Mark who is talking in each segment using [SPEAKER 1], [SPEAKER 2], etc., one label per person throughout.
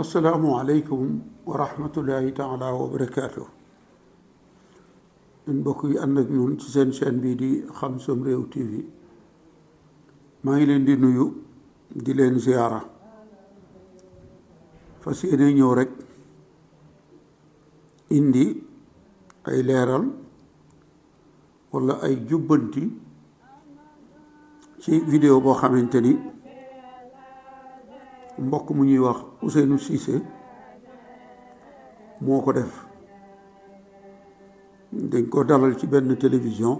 [SPEAKER 1] assalaamu aleykum wa rahmatullahi taala wa barakaatu. ñun mbokk yi ànd ak ñun ci seen chaîne bii di Xam Sam Réew TV maa ngi leen di nuyu di leen ziyaara fas yéene ñëw rek indi ay leeral walla ay jubbanti ci vidéo boo xamante ni mbokk mu ñuy wax Ousseynou Cissé moo ko def. dañ ko dalal ci benn télévision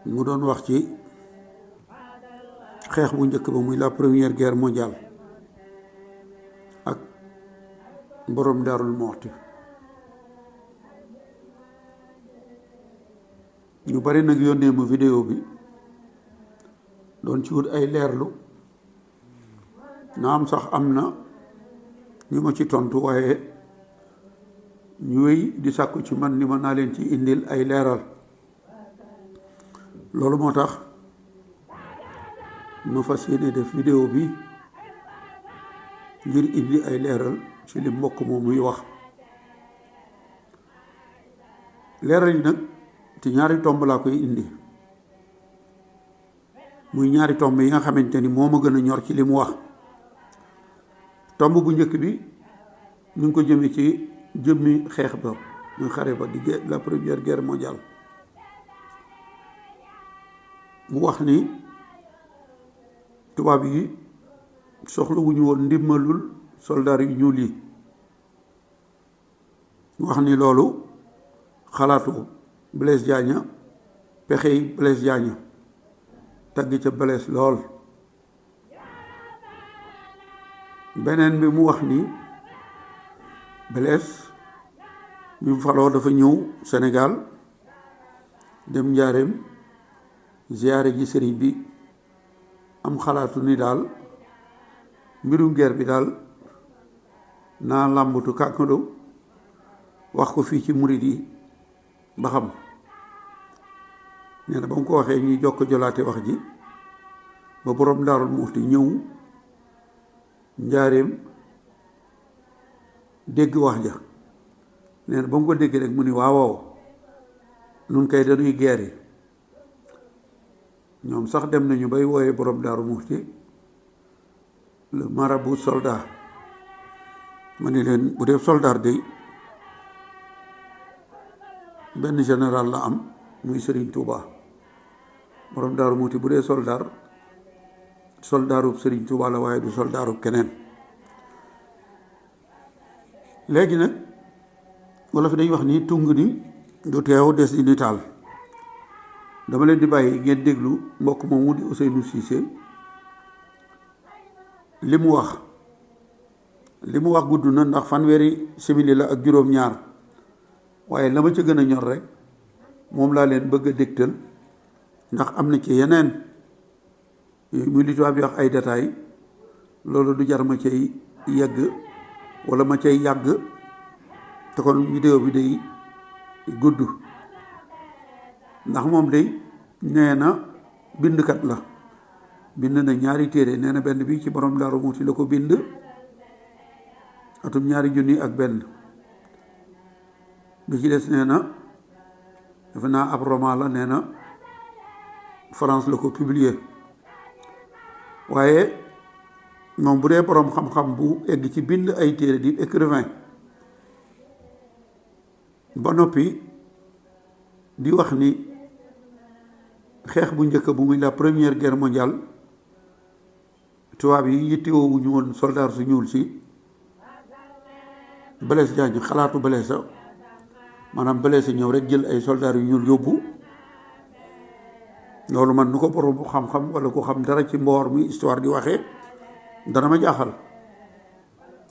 [SPEAKER 1] mu doon wax ci xeex bu njëkk ba muy la première guerre mondiale ak borom Daarul Muxti. ñu bari nag yónnee ma vidéo bi doon ci wut ay leerlu na am sax am na ñu ma ci tontu, waaye ñuy di sàkku ci man ni ma naa leen ci indil ay leeral. loolu moo tax ma fas yéene def vidéo bi ngir indi ay leeral ci li mbokk moom muy wax. leeral yi nag ci ñaari tomb laa koy indi, muy ñaari tomb yi nga xamante ni moo ma gën a ñor ci li mu wax. tomb bu njëkk bi ñu ngi ko jëme ci jëmmi xeex ba muy xare ba di la première guerre mondiale. mu wax ni tubaab yi soxlawuñu woon ndimbalul soldaar yu ñuul yi. mu wax ni loolu xalaatu Blaise Diagne, pexe yi Blaise Diagne tagg ca Blaise lool. beneen bi mu wax ni Blaise bi mu faloo dafa ñëw Sénégal dem njaareem ziyaare ji sëriñ bi, am xalaatu ni daal mbirum guerre bi daal naa làmbatu kàkkando wax ko fii ci murit yi ba xam. nee na ba mu ko waxee ñuy jokk jolaate wax ji ba borom Daarul Muxti ñëw njaareem dégg wax ja. nee na ba mu ko déggee rek mu ni waaw nun kay dañuy guerre. ñoom sax dem nañu bay wooyee borom Daaru Muxti le marabout soldat. ma ni leen bu dee soldat de benn général la am muy Serigne Touba. borom Daaru Muxti bu dee soldat soldaarub Serigne Touba la, waaye du soldaarub keneen. léegi nag wala fi dañuy wax ni tung ni du teew des di nitaal. dama leen di bàyyi ngeen déglu mbokk moomu di Ousseynou Cissé li mu wax gudd na ndax fanweeri simili la ak juróom-ñaar, waaye la ma ca gën a ñor rek moom laa leen bëgg a dégtal, ndax am na ci yeneen muy li tubaab yi wax ay détails. loolu du jar ma cay yegg wala ma cay yàgg, te kon vidéo bi day gudd. ndax moom day nee na bindkat la, bind na ñaari téere. nee na benn bi ci borom Daaru Muxti la ko bind atum 2001. bi ci des nee na dafa naa ab roman la, nee na France la ko publier. waaye moom bu dee borom xam-xam bu egg ci bind ay téere di écrivain ba noppi di wax ni xeex bu njëkk bu muy la première guerre mondiale tubaab yi yittewoowuñu woon soldat su ñuul si. Blaise Diagne xalaatu Blaise maanaam Blaise ñëw rek jël ay soldat yu ñuul yóbbu. loolu man nu ko borom bu xam-xam wala ko xam dara ci mboor mi histoire di waxee dana ma jaaxal.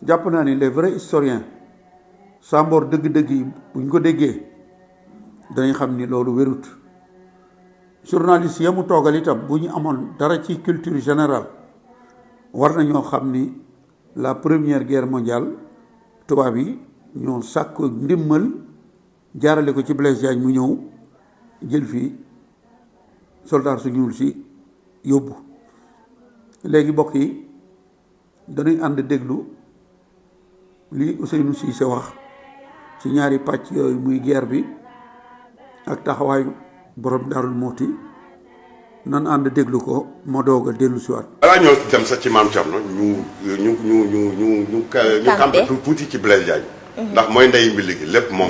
[SPEAKER 1] jàpp naa ni les vrais historiens sa mboor dëgg-dëgg yi buñ ko déggee dañuy xam ni loolu wérut. journaliste ya mu toogal itam bu ñu amoon dara ci culture générale war nañoo xam ni la première guerre mondiale tubaab yi ñoo sàkk ndimmal jaarale ko ci Blaise Diagne mu ñëw jël fii soldat su ñuul si yóbbu. léegi bokk yi dañuy ànd déglu li Ousseynou Cissé wax ci ñaari pàcc yooyu muy guerre bi ak taxawaayu borom Daarul Muxti nan ànd déglu ko ma doog a dellu si waat.
[SPEAKER 2] balaa ñoo dem sax ci maam Thierno ñu campé tuuti ci Blaise Diagne. ndax mooy ndey mbi liggéey lépp moom.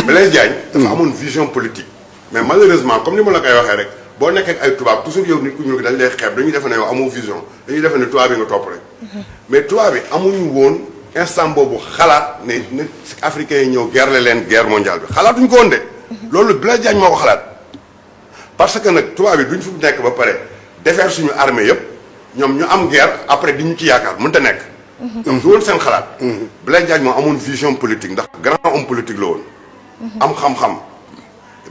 [SPEAKER 2] Blaise Diagne dafa amoon vision politique. mais malheureusement comme ni ma la koy waxee rek boo nekkee ak ay tubaab toujours yow nit ku ñuul dañ lay xeeb dañuy defe ne yow amoo vision dañuy defe ne tubaab yi nga topp rek. mais tubaab yi amuñu woon instant boobu xalaat ne nit africains yi ñëw guerre leen guerre mondiale bi xalaatuñ ko woon de. loolu Blaise Diagne moo ko xalaat. parce que nag tubaab yi duñ fi nekk ba pare defeer suñu armée yëpp ñoom ñu am guerre après di ñu ci yaakaar mënta nekk. ñoom du woon seen xalaat. Blaise Diagne moo amoon vision politique ndax grand homme politique la woon. am xam-xam.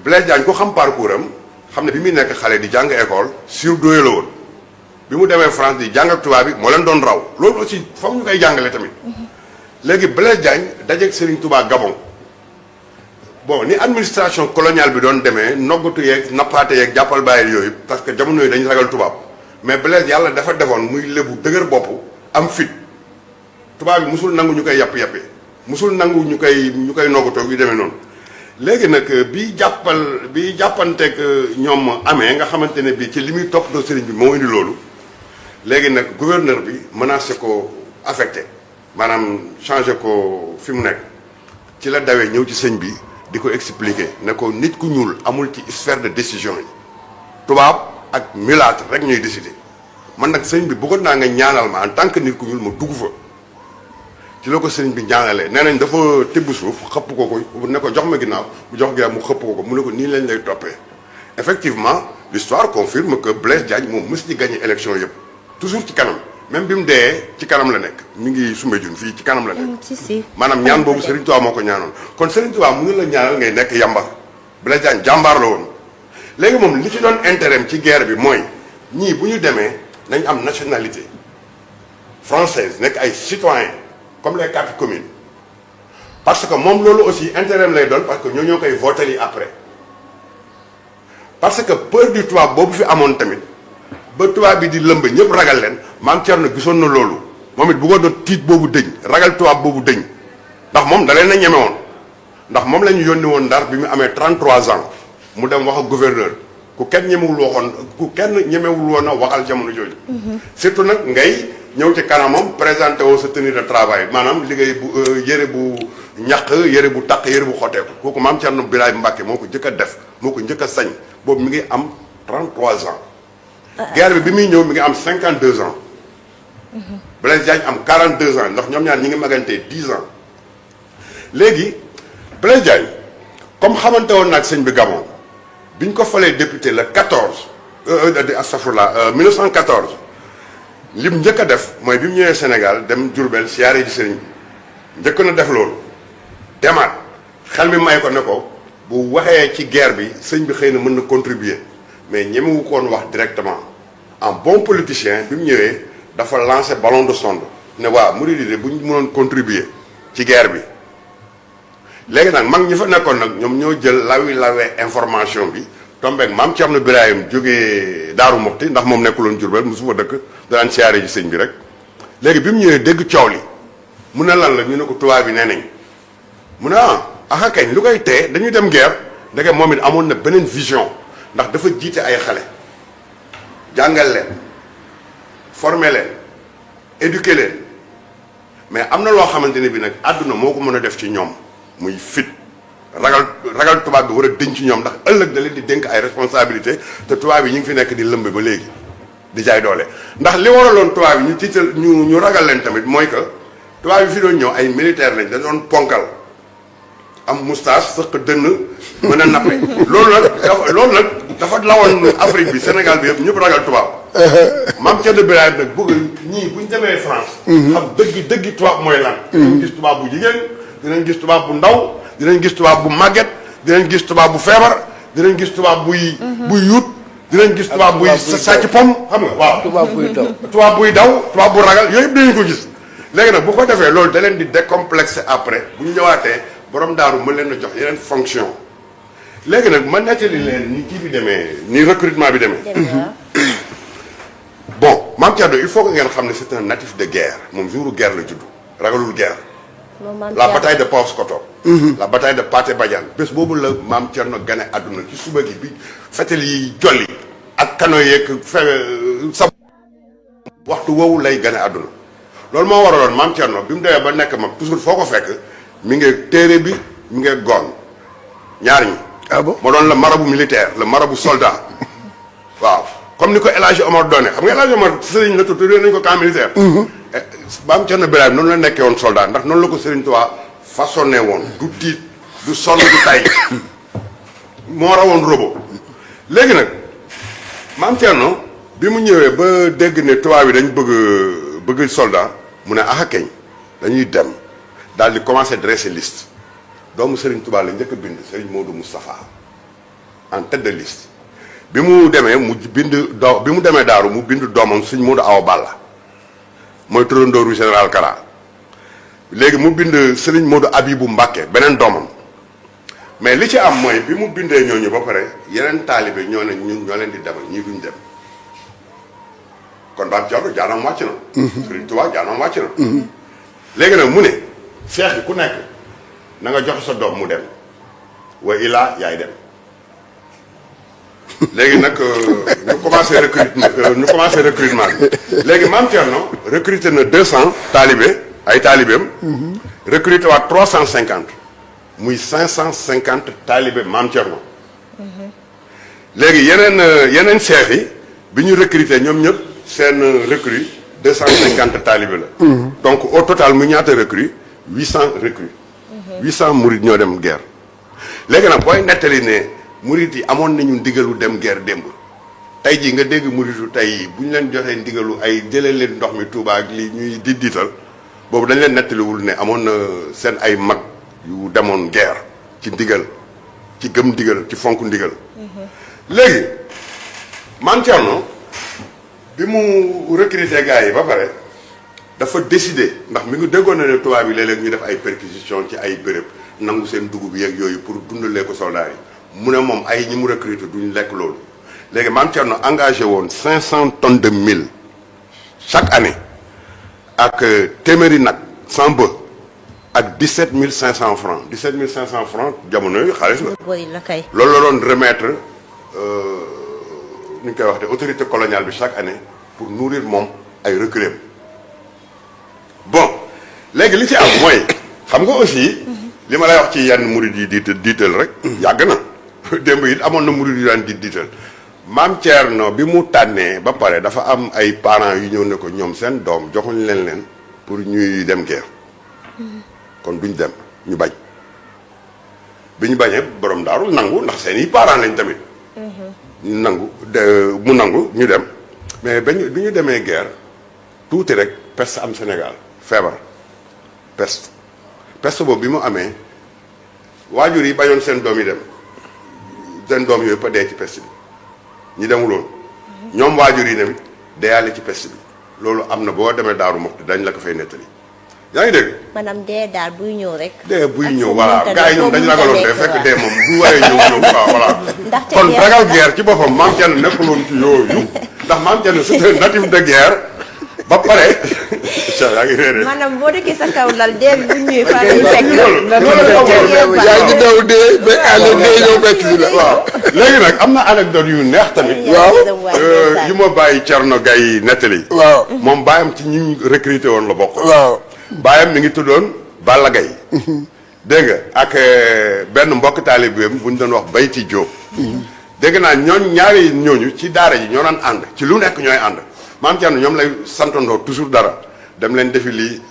[SPEAKER 2] Blaise Diagne ko xam parcours am xam ne bi muy nekk xale di jàng école surdoué la woon bi mu demee France di jàng ak tubaab bi moo leen doon raw loolu aussi foog ñu koy jàngale tamit. léegi Blaise Diagne dajeeg Serigne Touba Gabon. bon ni administration coloniale bi doon demee noggatu yeeg nappaate yeeg jàppal bàyyil yooyu parce que jamono yooyu dañu ragal tubaab mais Blaise yàlla dafa defoon muy lébu dëgër bopp am fit tubaab bi musul nangu ñu koy yàpp-yàppee musul nangu ñu koy noggatoo yu demee noonu léegi nag bi jàppanteeg ñoom amee nga xamante ne bii ci li muy toppatoo sëriñ bi moo indi loolu léegi nag gouverneur bi menacé ko affecté maanaam changé ko fi mu nekk ci la dawee ñëw ci sëñ bi di ko expliquer ne ko nit ku ñuul amul ci sphère de décision yi tubaab ak mulâtre rek ñuy décider man nag sëñ bi bëggoon naa nga ñaanal ma en tant que nit ku ñuul ma dugg fa ci la ko sëñ bi ñaanalee nee nañ dafa tibb suuf xëpp ko ne ko jox ma ginnaaw mu jox ginnaaw mu xëpp ko mu ne ko nii lañ lay toppee effectivement l'histoire confirme que Blaise Diagne moom mës di gagné élection yëpp toujours ci kanam même bi mu dee ci kanam la nekk mi ngi Soumbédioune fii ci kanam la nekk. maanaam ñaan boobu Serigne Touba moo ko ñaanoon kon Serigne Touba mu ngi la ñaanal ngay nekk yambar Blaise Diagne jàmbaar la woon. léegi moom li ci doon intérêt ci guerre bi mooy ñii bu ñu demee nañ am nationalité française nekk ay citoyens comme les cartes communes parce que moom loolu aussi intérêt lay doon parce que ñoo koy voté yi après parce que peur du tubaab boobu fi amoon tamit. ba tubaab bi di lëmb ñëpp ragal leen maam Thierno gisoon na loolu moom it bu ko doon tiit boobu dëñ ragal tubaab boobu dëñ ndax moom da leen a ñeme woon ndax moom la ñu yónni woon Ndar bi mu amee 33 ans mu dem wax ak gouverneur ku kenn ñemewul woon a waxal jamono jooju. surtout nag ngay ñëw ci kanamam présenté woo sa tenue de travail maanaam liggéey bu yére bu ñaq yére bu taq yére bu xoteeku kooku maam Thierno Birahim Mbacké moo ko njëkk a def moo ko njëkk a sañ boobu mi ngi am 33 ans. guerre bi muy ñëw mi ngi am 52 ans. Blaise Diagne am 42 ans ndax ñoom ñaar ñi ngi magantee 10 ans. léegi Blaise Diagne comme xamante woon naag sëñ bi Gabon bi ñu ko falee député le 1914 lim njëkk a def mooy bi mu ñëwee Sénégal dem Diourbel siyaare ji sëriñ bi njëkk na def loolu. demaat xel mi may ko ne ko bu waxee ci guerre bi sëñ bi xëy na mën na contribuer mais ñemewu ko woon wax directement. en bon politicien bi mu ñëwee dafa lancé ballon de sonde ne waa murid yi bu ñu mënoon contribuer ci guerre bi léegi nag mag ñi fa nekkoon nag ñoom ñoo jël lawee information bi tombeeg maam Thierno Birahim jógee Daaru Muxti ndax moom nekkuloon Jurbel mu su fa dëkk danaan siyaare ji sëñ bi rek léegi bi mu ñëwee dégg coow li mu ne lan la ñu ne ko tubaab bi nee nañ mu ne ah kañ lu koy tee dañuy dem guerre ndeke moom it amoon na beneen vision ndax dafa jiite ay xale jàngal leen former leen éduquer leen mais am na loo xamante ne bi nag àdduna moo ko mën a def ci ñoom muy fit ragal tubaab bi war a denc ci ñoom ndax ëllëg da leen di dénk ay responsabilité te tubaab yi ñu ngi fi nekk di lëmbe ba léegi di jaay doole ndax li waraloon tubaab yi ñu tiital ñu ragal leen tamit mooy que tubaab yi fi doon ñëw ay militaire lañ dañ doon ponkal am moustache sëq dënn mën a nappe loolu nag dafa lawoon Afrique bi Sénégal bi yëpp ñëpp ragal tubaab maam Thierno Birahim nag bëgg ñii bu ñu demee France xam dëggi tubaab mooy lan dinañ gis tubaab bu jigéen dinañ gis tubaab bu ndaw dinañ gis tubaab bu màgget dinañ gis tubaab bu feebar dinañ gis tubaab buy yuut dinañ gis tubaab buy sàcc pom xam nga waaw tubaab buy daw tubaab bu ragal yooyu yëpp dinañ ko gis léegi nag bu ko defee loolu da leen di décomplexer après bu ñu ñëwaatee borom daaru mën leen a jox yeneen fonction léegi nag ma nettali leen ni kii bi demee ni recrutement bi demee. bon Mame Thierno il faut que ngeen xam ne c'est un natif de guerre moom jouru guerre la judd ragalul guerre. la bataille de Paoskoto. la bataille de Pathé Badiane bés boobu la Mame Thierno gane àdduna ci suba gi bi fetel yi jolli ak kano yeeg sa waxtu woowu lay gane àdduna loolu moo waraloon Mame Thierno bi mu demee ba nekk mag toujours foo ko fekk mi ngi téere bi mi ngi goon ñaar ñi.
[SPEAKER 3] ah bon
[SPEAKER 2] moo doon le marabout militaire le marabout soldat waaw comme ni ko El Hadj Omar doone xam nga El Hadj Omar sëriñ la tudd nañu ko camp militaire. Mame Thierno Birahim noonu la nekkee woon soldat ndax noonu la ko Serigne Touba façonné woon du tiit du sonn du tay moo rawoon robo léegi nag Mame Thierno bi mu ñëwee ba dégg ne tubaab bi dañ bëgg soldat mu ne ah keñ dañuy dem daal di commencer dresser liste doomu Serigne Touba la njëkk a bind Serigne Modou Moustapha en tête de liste bi mu demee mu bind bi mu demee daaru mu bind doomam Serigne Modou Awa Balla mooy turandooru général Kara léegi mu bind Serigne Modou Abibou Mbacké beneen doomam mais li ci am mooy bi mu bindee ñooñu ba pare yeneen taalibe ñoo ne ñun ñoo leen di demal ñii duñ dem kon Mame Thierno jaanam wàcc na. Serigne Touba jaanam wàcc na. léegi nag mu ne seex yi ku nekk na nga joxe sa doom mu dem wa ilaa yaay dem léegi nag ñu commencé recrutement bi léegi Mame Thierno recruté na 200 taalibe ay taalibeem. recruté waat 350 muy 550 taalibe Mame Thierno. léegi yeneen seex yi bi ñu recruté ñoom ñëpp seen recrue 250 taalibe la. donc au total mu ñaata recrue 800 recrues. 800 murid ñoo dem guerre. léegi nag booy nettali ne murid yi amoon nañu ndigalu dem guerre démb tey jii nga dégg muridu tey bu ñu leen joxee ndigalu ay jëlee leen ndox mi Touba ak lii ñuy diital boobu dañ leen nettaliwul ne amoon na seen ay mag yu demoon guerre ci ndigal ci gëm ndigal ci fonk ndigal. léegi Mame Thierno bi mu recruter gars yi ba pare dafa décider ndax mi ngi déggoon na ne tubaab yi léeg-léeg ñu def ay perquisition ci ay béréb nangu seen dugub yeeg yooyu pour dundalee ko soldats yi mu ne moom ay ñi mu recruter duñ lekk loolu léegi Mame Thierno engagé woon 500 tonnes de mil chaque année ak téeméeri nag 100 bœuf ak 17 500 francs 17 500 francs jamono yooyu xaalis la. loolu la doon remettre nu ñu koy wax de autorité coloniale bi chaque année pour nourrir moom ay recrues. bon léegi li ci am mooy xam nga aussi li ma lay wax ci yenn murid yi diital rek yàgg na démb it amoon na murid yu daan diital Mame Thierno bi mu tànnee ba pare dafa am ay parents yu ñëw ne ko ñoom seen doom joxuñ leen pour ñuy dem guerre kon duñ dem ñu bañ bi ñu bañee borom daaru nangu ndax seen i parents lañ tamit nangu mu nangu ñu dem mais bi ñu demee guerre tuuti rek peste am Sénégal feebar peste boobu bi mu amee waajur yi bañoon seen doom yi dem seen doom yooyu pa dee ci peste bi ñi demuloon ñoom waajur yi tamit deyaale ci peste bi loolu am na boo demee Daaru Muxti dañ la ko fay nettali yaa ngi dégg.
[SPEAKER 4] maanaam dee daal buy ñëw rek.
[SPEAKER 2] dee buy ñëw voilà gars yi ñoom dañu ragaloon dee fekk dee moom bu waree ñëw waaw voilà. kon ragal guerre ci boppam Mame Thierno nekkuloon ci yooyu ndax Mame Thierno c'est un natif de guerre ba pare. yaa ngi réeré.
[SPEAKER 4] maanaam boo dëkkee sa kaw lal dee bu ñëwee fan lay fekk.
[SPEAKER 3] yaa ngi daw dee ba àll dee ñëw fekk si la
[SPEAKER 2] waaw. léegi nag am na anecdote yu neex tamit.
[SPEAKER 3] waaw
[SPEAKER 2] yu ma bàyyi Thierno Gaye nettali.
[SPEAKER 3] waaw
[SPEAKER 2] moom baayam ci ñi recruté woon la bokk.
[SPEAKER 3] waaw.
[SPEAKER 2] baayam mi ngi tuddoon Balla Gaye dégg nga ak benn mbokk taalibeem bu ñu doon wax Bayti Diop. dégg naa ñaari ñooñu ci daara ji ñoo daan ànd ci lu nekk ñooy ànd Mame Thierno ñoom lay santandoo toujours dara dem leen defi lii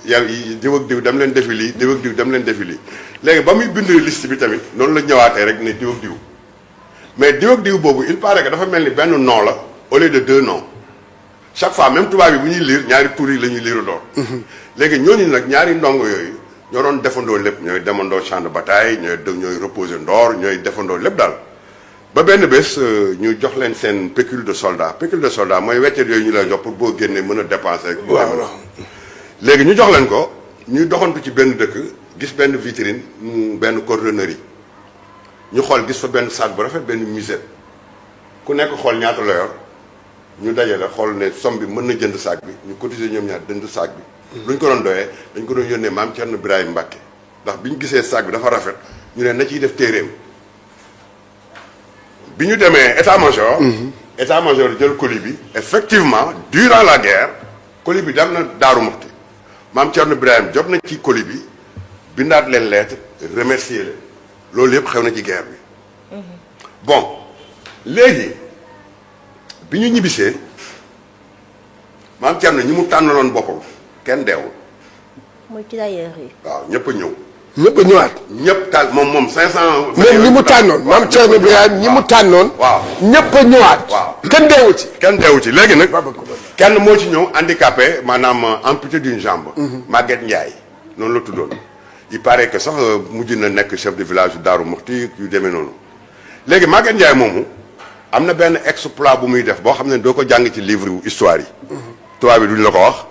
[SPEAKER 2] diw ak diw dem leen defi lii diw ak diw dem leen defi lii léegi ba muy bind liste bi tamit noonu la ñëwaatee rek ne diw ak diw mais diw ak diw boobu il paraît que dafa mel ni benn nom la au lieu de 2 noms chaque fois même tubaab yi bu ñuy lire ñaari tur yi la ñuy lire door léegi ñooñu nag ñaari ndongo yooyu ñoo doon defandoo lépp ñooy demandoo champ de bataille ñooy reposer ndoor ñooy defandoo lépp daal ba benn bés ñu jox leen seen pécule de soldat mooy weccet yooyu ñu lay jox pour boo génnee mën a dépenser.
[SPEAKER 3] waaw
[SPEAKER 2] léegi ñu jox leen ko ñuy doxantu ci benn dëkk gis benn vitrine benn cordonnerie ñu xool gis fa benn sac bu rafet benn musette ku nekk xool ñaata la yor ñu dajale xool ne somme bi mën na jënd sac bi ñu cotiser ñoom ñaar jënd sac bi. lu ñu ko doon doyee dañ ko doon yónnee maam Thierno Birahim Mbacke ndax bi ñu gisee sac bi dafa rafet ñu ne na ciy def téeréem bi ñu demee état-major. état-major jël colis bi effectivement durant la guerre colis bi dem na Daaru Muxti maam Thierno Birahim jot na ci colis bi bindaat leen lettre remercier leen loolu yëpp xew na ci guerre bi. bon léegi bi ñu ñibbisee maam Thierno ñi mu tànnaloon boppam kenn deewul.
[SPEAKER 4] mooy tirailleurs yi.
[SPEAKER 2] waaw ñëpp a ñëw.
[SPEAKER 3] ñëpp a ñëwaat.
[SPEAKER 2] ñëpp taal moom 500.
[SPEAKER 3] moom ñi mu tànnoon maam Thierno Birahim ñi mu tànnoon.
[SPEAKER 2] waaw
[SPEAKER 3] ñëpp a ñëwaat.
[SPEAKER 2] waaw
[SPEAKER 3] kenn deewu ci.
[SPEAKER 2] kenn deewu ci léegi nag. kenn moo ci ñëw handicapé maanaam amputé d'une jambe. Maguette Ndiaye noonu la tuddoon. il paraît que sax mujj na nekk chef de village yu Daaru Muxti yu demee noonu léegi Maguette Ndiaye moomu am na benn exploit bu muy def boo xam ne doo ko jàng ci livre yu histoire yi. tubaab bi duñ la ko wax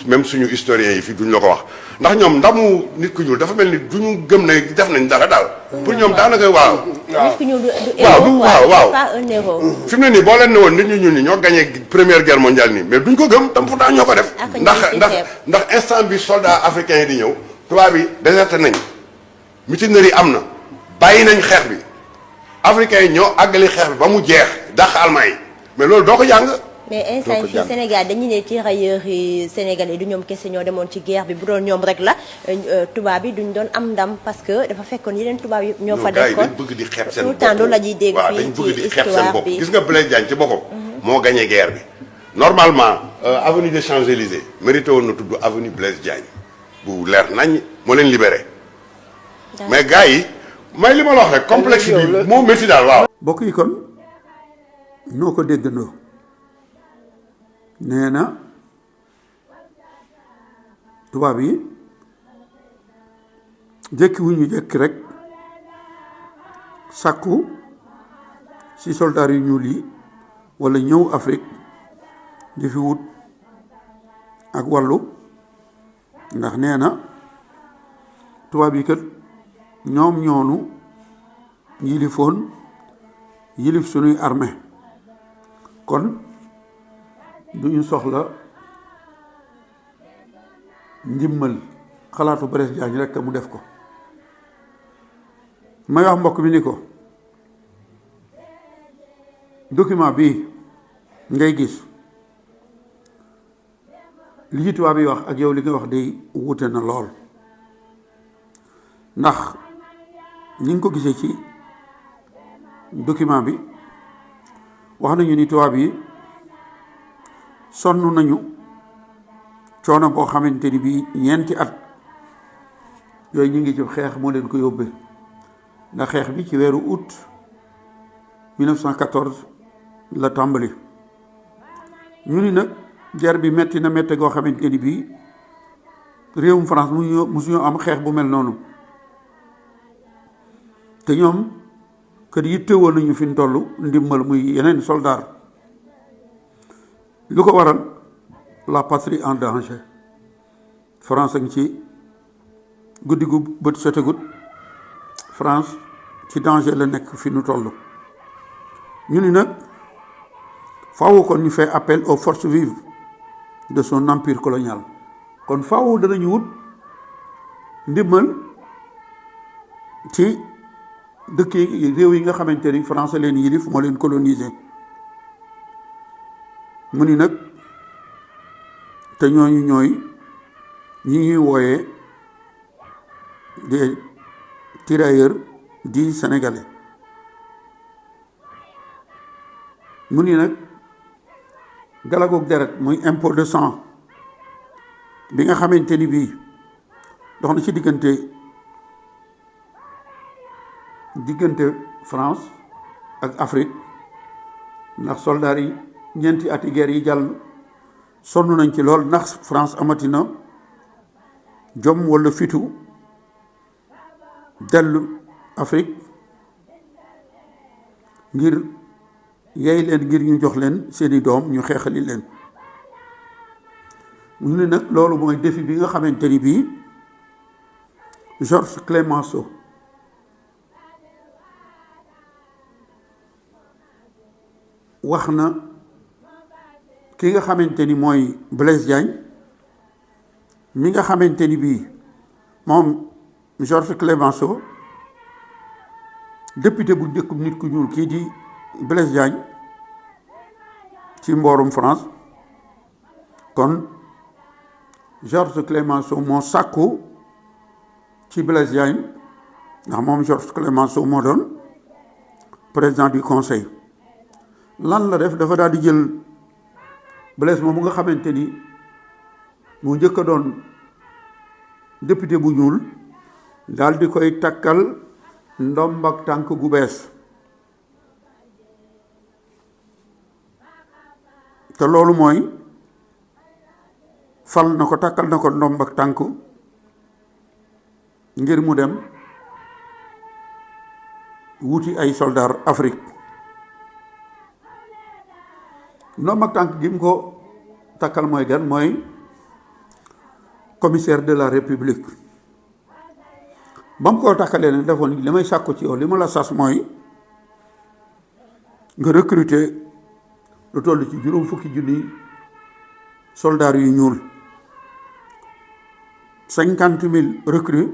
[SPEAKER 2] même suñu historiens yi fii duñ la ko wax ndax ñoom ndamu nit ku ñuul dafa mel ni duñu gëm ne def nañ dara daal. pour ñoom daanaka waaw.
[SPEAKER 4] nit ku ñuul du
[SPEAKER 2] waaw
[SPEAKER 4] pas un héros.
[SPEAKER 2] fi mu ne nii boo leen ne woon nit ñu ñuul ñi ñoo gagné première guerre mondiale nii mais duñ ko gëm tam pourtant ñoo ko def. ndax instant bi soldat africain yi di ñëw tubaab bi déserté nañ mutinerie am na bàyyi nañ xeex bi africains yi ñoo àggali xeex bi ba mu jeex dàq allemand yi mais loolu doo ko jàng.
[SPEAKER 4] mais instant fii Sénégal dañu ne tirailleurs yi sénégalais du ñoom kese ñoo demoon ci guerre bi bu doon ñoom rek la tubaab yi duñ doon am ndam parce que dafa fekkoon yeneen tubaab yi ñoo fa dekkoon
[SPEAKER 2] dañ bëgg di xeeb seen
[SPEAKER 4] tout le temps loolu la ñuy dégg
[SPEAKER 2] waaw
[SPEAKER 4] fii
[SPEAKER 2] dañ bëgg di
[SPEAKER 4] ci
[SPEAKER 2] xeeb seen
[SPEAKER 4] histoire
[SPEAKER 2] bopp
[SPEAKER 4] bi.
[SPEAKER 2] gis nga Blaise Diagne ci boppam moo gagné guerre bi normalement avenue des Champs-Élysées mérité woon na tudd avenue Blaise Diagne bu leer nañ moo leen libéré mais gars yi may li ma la wax rek complexe bi moo métti daal waaw.
[SPEAKER 1] bokk yi kon noo ko déggandoo nee na tubaab yi jékki wu ñu jékki rek sàkku ci soldats yu ñuul yi walla ñëw Afrique di fi wut ak wàllu ndax nee na tubaab yi kat ñoom ñoonu yilifoon yilif sunuy armée kon duñu soxla ndimmal xalaatu Blaise Diagne rek mu def ko may wax mbokk mi ni ko document bi ngay gis li ci tubaab yi wax ak yow li nga wax day wute na lool ndax ñi ngi ko gisee ci document bi wax nañu ni tubaab yi sonn nañu coono boo xamante ni bii ñeenti at yooyu ñu ngi ci xeex moo leen ko yóbbee ndax xeex bi ci weeru août 1914 la tàmbali ñu ni nag guerre bi metti na métte goo xamante ni bii réewum France musuñu am xeex bu mel noonu te ñoom kër yittewoo nañu fi ñu toll ndimbal muy yeneen soldat lu ko waral la patrie en danger France a ngi ci guddi gu bët setegut France ci danger la nekk fi nu toll ñu ni nag faaw kon ñu fait appel aux forces vives de son empire colonial kon faaw danañu wut ndimbal ci dëkk yi réew yi nga xamante ni France leen yilif moo leen colonisé mu ni nag te ñooñu ñooy ñi ñuy wooyee des tirailleurs dits sénégalais mu ni nag galagoog deret muy impôt de sang bi nga xamante ni bii dox na ci diggante France ak Afrique ndax soldats yi ñeenti ati guerre yi jàll sonn nañ ci lool ndax France amatina jom walla fitu dellu Afrique ngir yey leen ngir ñu jox leen seeni doom ñu xeexali leen mu ne nag loolu mooy défi bi nga xamante ni bii Georges Clemenceau wax na ki nga xamante ni mooy Blaise Diagne mi nga xamante ni bii moom Georges Clemenceau député bu njëkk nit ku ñuul kii di Blaise Diagne ci mboorum France kon Georges Clemenceau moo sàkku ci Blaise Diagne ndax moom Georges Clemenceau moo doon président du conseil lan la def dafa daal di jël Blaise moom mu nga xamante ni mu njëkk a doon député bu ñuul daal di koy takkal ndomb ak tànk gu bees te loolu mooy fal na ko takkal na ko ndomb ak tànk ngir mu dem wuti ay soldats Afrique ndomb ak tànk gi mu ko takkal mooy gan mooy commissaire de la République ba mu koo takkalee ne defoon li may sàkku ci yow li ma la sas mooy nga recruter lu toll ci juróom fukki junni soldats yu ñuul 50,000 recrues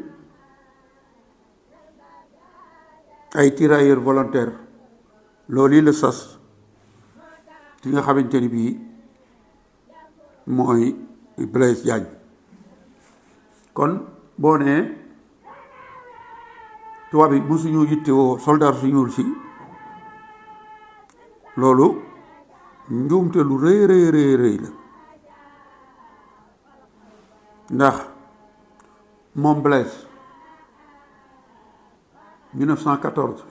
[SPEAKER 1] ay tirailleurs volontaires loolu la sas ki nga xamante ni bii mooy Blaise Diagne kon boo nee tubaab yi mosuñu yittewoo soldat su ñuul si loolu njuumte lu rëy rëy la ndax moom Blaise 1914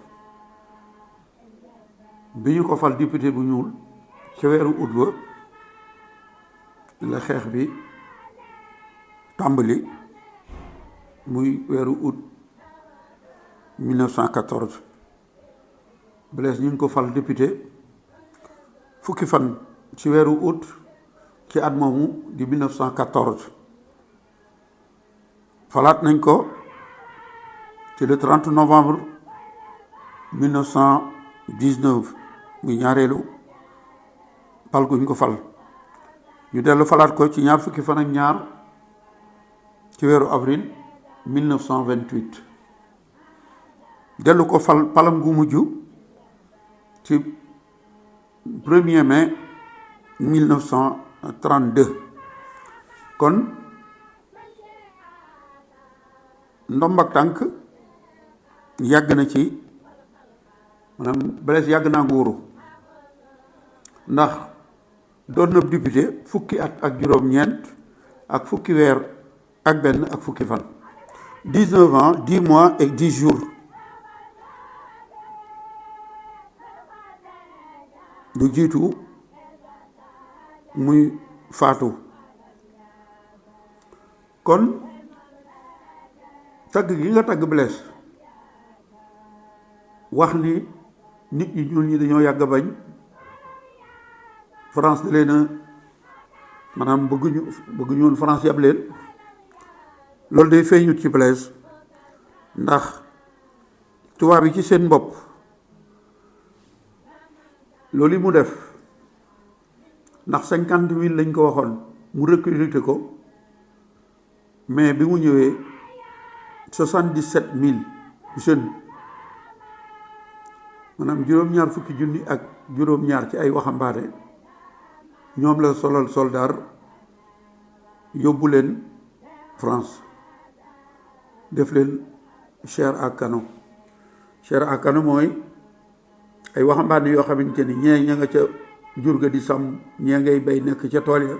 [SPEAKER 1] bi ñu ko fal député bu ñuul ci weeru août ba la xeex bi tàmbali muy weeru août 1914 Blaise ñu ngi ko fal député fukki fan ci weeru août ci at moomu di 1914 falaat nañ ko ci le 30 novembre 1919 muy ñaareelu fal gu ñu ko fal ñu dellu falaat ko ci ñaar fukki fan ak ñaar ci weeru avril 1928 dellu ko fal palam gu mujj ci 1er mai 1932 kon ndomb ak tànk yàgg na ci maanaam Blaise yàgg naa nguuru ndax doon na député fukki at ak juróom-ñeent ak fukki weer ak benn ak fukki fan 19 ans 10 mois et 10 jours du jiitu muy faatu kon tagg gi nga tagg Blaise wax ni nit ñi ñuul ñi dañoo yàgg bañ France da leen a maanaam bëgguñu woon France yab leen loolu day feeñut ci Blaise ndax tubaab yi ci seen bopp loolu yi mu def ndax 50,000 lañ ko waxoon mu recruter ko mais bi mu ñëwee 77,000 jeunes maanaam juróom-ñaar fukki junni ak juróom-ñaar ci ay waxambaane ñoom la solal soldat yóbbu leen France def leen chair à canon mooy ay waxambaane yoo xamante ni ñee ña nga ca jur ga di sàmm ñee ngay bay nekk ca tool ya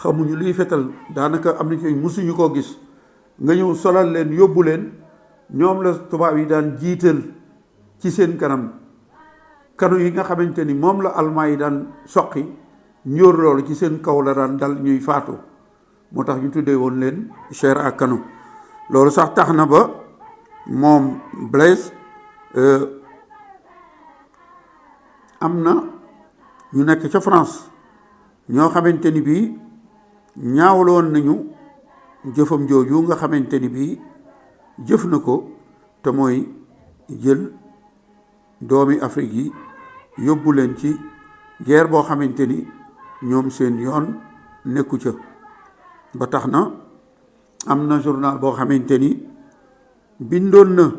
[SPEAKER 1] xamuñu luy fetal daanaka am na ci musuñu koo gis nga ñëw solal leen yóbbu leen ñoom la tubaab yi daan jiital ci seen kanam kanu yi nga xamante ni moom la almaa yi daan soqi ñóor loolu ci seen kaw la daan dal ñuy faatu moo tax ñu tuddee woon leen chair à canon loolu sax tax na ba moom Blaise am na ñu nekk ca France ñoo xamante ni bii ñaawloon nañu jëfam jooju nga xamante ni bii jëf na ko te mooy jël doomi Afrique yi yóbbu leen ci guerre boo xamante ni ñoom seen yoon nekku ca. ba tax na am na journal boo xamante ni bindoon na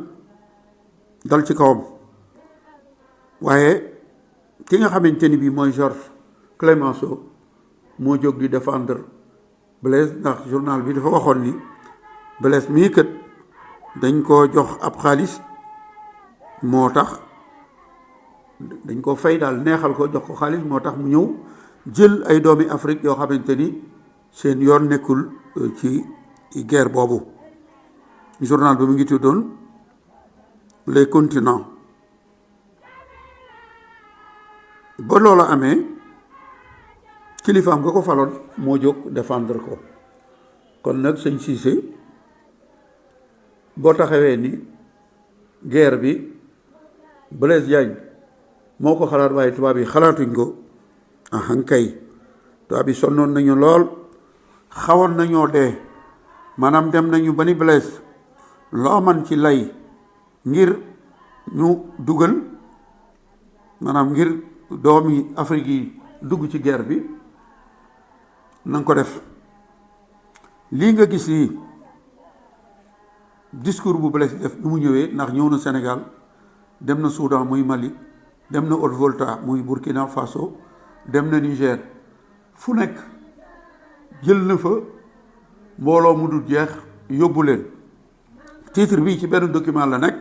[SPEAKER 1] dal ci kawam, waaye ki nga xamante ni bii mooy Georges Clemenceau moo jóg di défendre Blaise, ndax journal bi dafa waxoon ni Blaise mii kat dañ koo jox ab xaalis moo tax dañ ko fay daal neexal ko jox ko xaalis moo tax mu ñëw jël ay doomi Afrique yoo xamante ni seen yoon nekkul ci guerre boobu. Journal bi mu ngi tuddoon Les Continents. ba loola amee kilifaam nga ko faloon moo jóg défendre ko. kon nag sëñ Cissé boo taxawee ni guerre bi Blaise Diagne moo ko xalaat waaye tubaab yi xalaatuñ ko kay tubaab yi sonnoon nañu lool, xawoon nañoo dee, maanaam dem nañu ba ni Blaise loo man ci lay ngir ñu dugal maanaam ngir doomi Afrique yi dugg ci guerre bi nanga ko def. lii nga gis nii discours bu Blaise def bi mu ñëwee, ndax ñëw na Sénégal, dem na Soudan muy Mali, dem na Haute-Volta muy Burkina Faso, dem na Niger, fu nekk jël na fa mbooloo mu dul jeex yóbbu leen. titre bi ci benn document la nekk,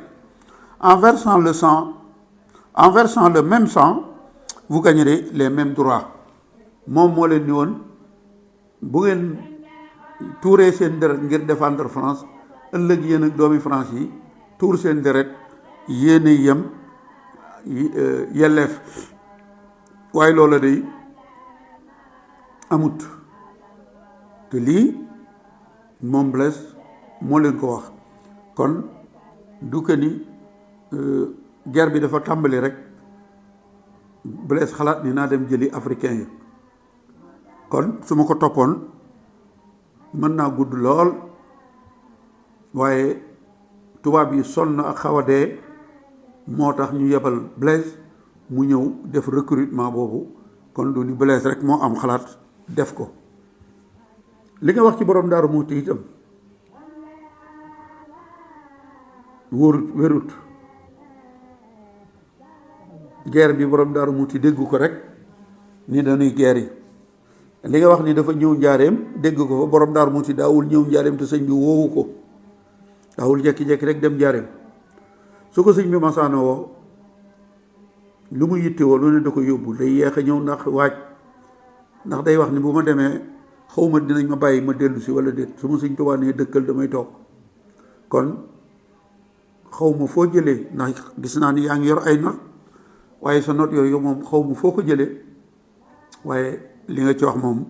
[SPEAKER 1] en versant le même sang vous gagnerez les mêmes droits. moom moo leen ni woon bu ngeen tuuree seen deret ngir défendre France, ëllëg yéen ak doomi France yi tuur seen deret yéen a yem yelleef. waaye loola day amut, te lii moom Blaise moo leen ko wax. kon du que ni guerre bi dafa tàmbali rek Blaise xalaat ni naa dem jëli africain yi. kon su ma ko toppoon mën naa gudd lool, waaye tubaab yi sonn ak xaw a dee moo tax ñu yebal Blaise mu ñëw def recrutement boobu. kon du ni Blaise rek moo am xalaat def ko. li nga wax ci borom Daaru Muxti itam wérut. guerre bi borom Daaru Muxti dégg ko rek ni dañuy guerre yi. li nga wax ni dafa ñëw njaareem dégg ko fa, borom Daaru Muxti daawul ñëw njaareem te sëñ bi woowu ko, daawul jekki-jekki rek dem njaareem. su ko sëñ bi masaana woo lu mu yittewoo lu ne da ko yóbbu, day yeex a ñëw ndax waaj, ndax day wax ni bu ma demee xawma dinañ ma bàyyi ma dellu si wala déet, su ma sëñ Tuubaa nee dëkkal damay toog. kon xawma foo jëlee, ndax gis naa ni yaa ngi yor ay not, waaye sa not yooyu moom xawma foo ko jëlee, waaye li nga ci wax moom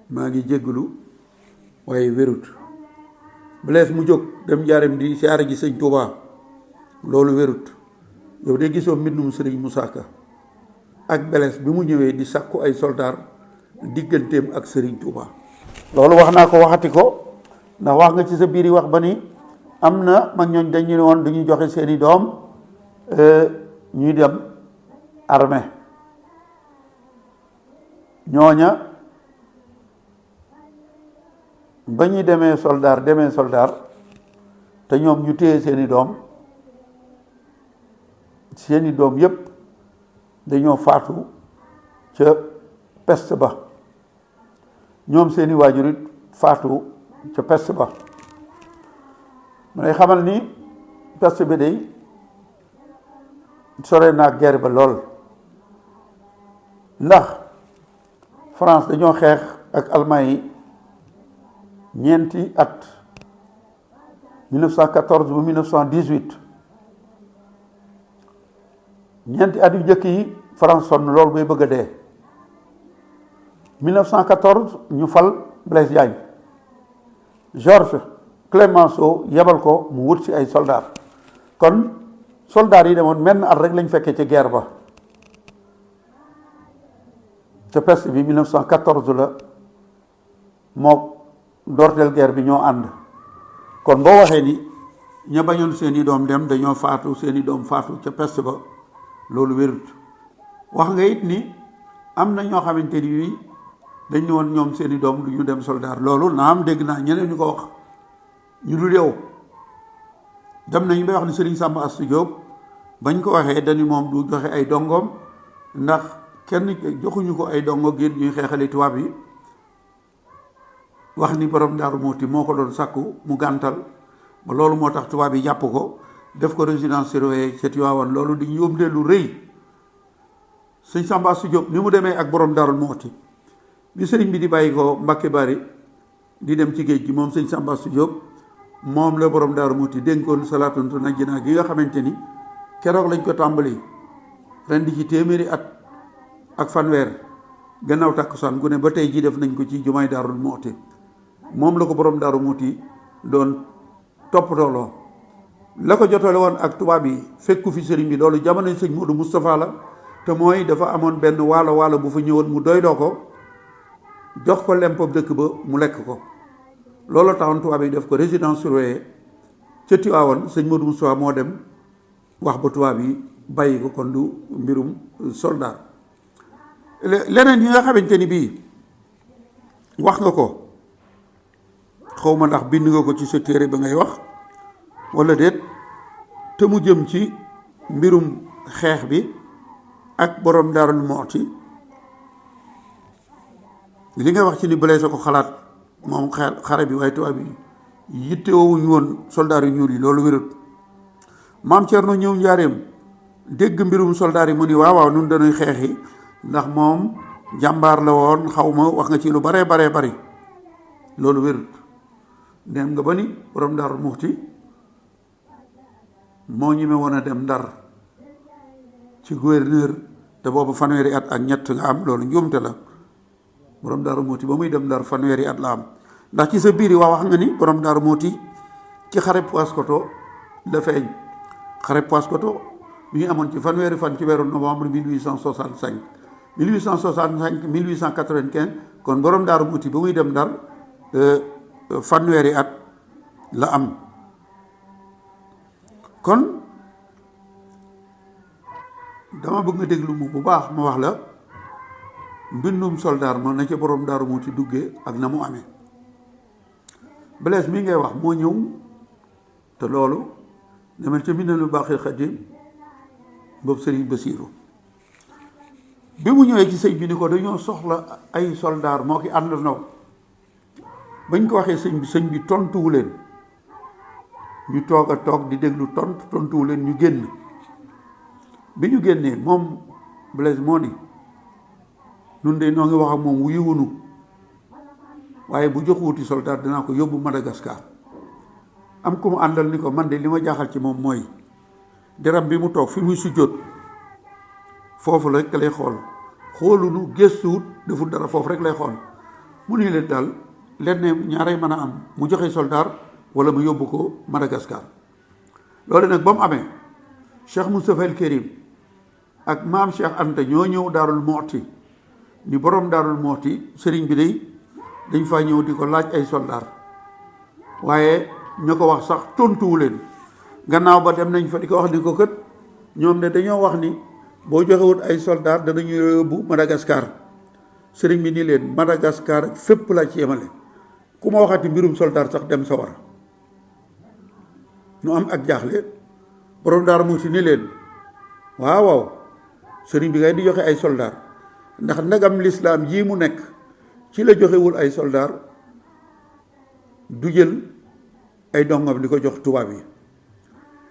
[SPEAKER 1] maa ngi jégglu waaye wérut. Blaise mu jóg dem njaareem di siyaare ji sëñ Tuubaa, loolu wérut. yow de gisoo mbindum sëriñ Moussa Ka ak Blaise bi mu ñëwee di sàkku ay soldaar digganteem ak sëriñ Tuubaa. loolu wax naa ko waxati ko, ndax wax nga ci sa biir yi wax ba ni am na mag ñooñ dañu ne woon duñu joxe seeni doom ñuy dem armée. ñooña ba ñuy demee soldaar te ñoom ñu téye seeni doom yépp dañoo faatu ca peste ba, ñoom seeni waajur it faatu ca peste ba. mu lay xamal ni peste bi day sore naa guerre ba lool, ndax France dañoo xeex ak Allemagne yi ñeenti at 1914 ba 1918. ñeenti at yu njëkk yi France sonn loolu bay bëgg a dee. 1914 ñu fal Blaise Diagne, Georges Clemenceau yebal ko mu wut ci ay soldats. kon soldats yi demoon menn at rek lañ fekkee ca guerre ba. te peste bi 1914 la mook ndorteel guerre bi ñoo ànd kon boo waxee ni ña bañoon seeni doom dem dañoo faatu seeni doom faatu ca peste ba loolu wérut wax nga it ni am na ñoo xamante ni dañ ne woon ñoom seeni doom du ñu dem soldaar loolu naam dégg naa ñeneen ñu ko wax ñu dul yow dem nañu bay wax ni Serigne Samba Astou Diop bañ ko waxee dañu moom du joxe ay dongoom ndax kenn joxuñu ko ay dongo ngir ñuy xeexali tubaab yi wax ni borom Daaru Muxti moo ko doon sàkku mu gàntal ba loolu moo tax tubaab yi jàpp ko def ko résidence surveillée ca Tivaouane loolu di yóbbu lu rëy sëñ Samba Astou Diop ni mu demee ak borom Daaru Muxti bi sëriñ bi di bàyyi ko Mbàkke Bari di dem ci géej gi moom sëñ Samba Astou Diop moom la borom Daaru Muxti dénkoon salaatuntu najjinaa gi nga xamante ni keroog lañ ko tàmbali ren di ci téeméeri at ak fanweer gannaaw tàkkusaan gu ne ba tey ji def nañ ko ci jumaay Daaru Muxti moom la ko borom Daaru Muxti doon toppatooloo la ko jotale woon ak tubaab yi fekku fi sëriñ bi loolu jamono sëñ Modou Moustapha la te mooy dafa amoon benn waalo bu fa ñëwoon mu doyloo ko jox ko lempab dëkk ba mu lekk ko loolu taxoon tubaab yi def ko résidence surveillée ca Tivaouane sëñ Modou Moustapha moo dem wax ba tubaab yi bàyyi ko kon du mbirum soldat leneen yi nga xamante ni bii wax nga ko xaw ma ndax bind nga ko ci sa téere ba ngay wax walla déet te mu jëm ci mbirum xeex bi ak borom Daaru Muxti li nga wax ci ni Blaise ko xalaat moom xare bi waaye tubaab yi yitte woowuñu woon soldaar yu ñuul yi loolu wérut maam Cerno ñëw njaareem dégg mbirum soldaar yi mu ni waaw nun dañuy xeexi ndax moom jàmbaar la woon xaw ma wax nga ci lu baree bari loolu wérut dem nga ba ni borom Daaru Muxti moo ñime woon a dem Ndar ci gouverneur te boobu fanweeri at ak ñett nga am loolu njuumte la borom Daaru Muxti ba muy dem Ndar fanweeri at la am ndax ci sa biir yi wax nga ni borom Daaru Muxti ci xare Paoskoto la feeñ xare Paoskoto bi ñu amoon ci fanweeri fan ci weeru novembre 1865 1895 kon borom Daaru Muxti ba muy dem Ndar fanweeri at la am kon dama bëgg nga déglu mu bu baax ma wax la mbindum soldaar ma na ca borom Daaru Muxti duggee ak na mu amee Blaise mi ngay wax moo ñëw te loolu demal ca Minanul Baaxil Xadim boobu Sëriñ Basiiru bi mu ñëwee ci sëñ bi ni ko dañoo soxla ay soldaar moo ki ànd naw bañ ko waxee sëñ bi tontuwu leen ñu toog a toog di déglu tontuwu leen ñu génn bi ñu génnee moom Blaise moo ni nun de noo ngi wax ak moom wuyuwunu waaye bu jox wuti soldat dinaa ko yóbbu Madagascar am ku mu àndal ni ko man de li ma jaaxal ci moom mooy deram bi mu toog fi muy sujjóot foofu rek lay xool xoolunu gëstuwut deful dara foofu rek lay xool mu ni leen daal lenn ñaaray mën a am mu joxe soldat wala mu yóbbu ko Madagascar loolu nag ba mu amee Cheikh Moustapha El Kérim ak maam Cheikh Anta ñoo ñëw Daarul Muxti ni borom Daarul Muxti sëriñ bi day dañ fa ñëw di ko laaj ay soldat waaye ñu ko wax sax tontuwu leen gannaaw ba dem nañ fa di ko wax ni ko kët ñoom de dañoo wax ni boo joxewut ay soldat danañu yóbbu Madagascar sëriñ bi ni leen Madagascar fépp laa ci yemale ku ma waxati mbirum soldat sax dem sa war ñu am ak jaaxle borom Daaru Muxti ni leen waaw sëriñ bi ngay di joxe ay soldat ndax ndagam lislaam jii mu nekk ci la joxewul ay soldat du jël ay dongam di ko jox tubaab yi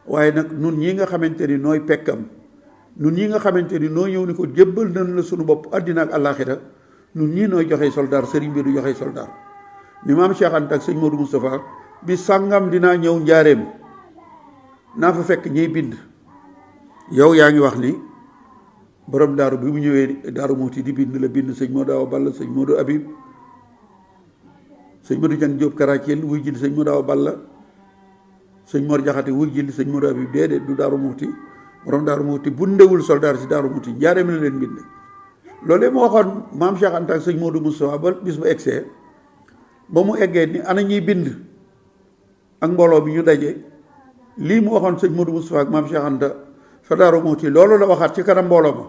[SPEAKER 1] waaye nag nun ñi nga xamante ni nooy pekkam nun ñi nga xamante ni noo ñëw ni ko jébbal nañ la sunu bopp àddina ak àllaaxira nun ñii nooy joxe soldat sëriñ bi du joxe soldat ni maam Cheikh Anta ak sëñ Modou Moustapha bi sàngam dinaa ñëw njaareem naa fa fekk ñiy bind yow yaa ngi wax ni borom daaru bi mu ñëwee Daaru Muxti di bind la bind sëñ Modou Awa Balla sëñ Modou Habib sëñ Modou Jang Jóob Karaciel wuy jil sëñ Modou Awa Balla sëñ Mor Jaxate wuy jil sëñ Modou Habib déedéet du Daaru Muxti borom Daaru Muxti bu ndewul soldaar si Daaru Muxti njaareem la leen bind loolee moo waxoon maam Cheikh Anta ak sëñ Modou Moustapha ba bis ba egsee ba mu eggee ni ana ñuy bind ak mbooloo bi ñu daje lii mu waxoon sëñ Modou Moustapha ak maam Cheikh Anta fa Daaru Muxti loolu la waxaat ci kanam mbooloo ma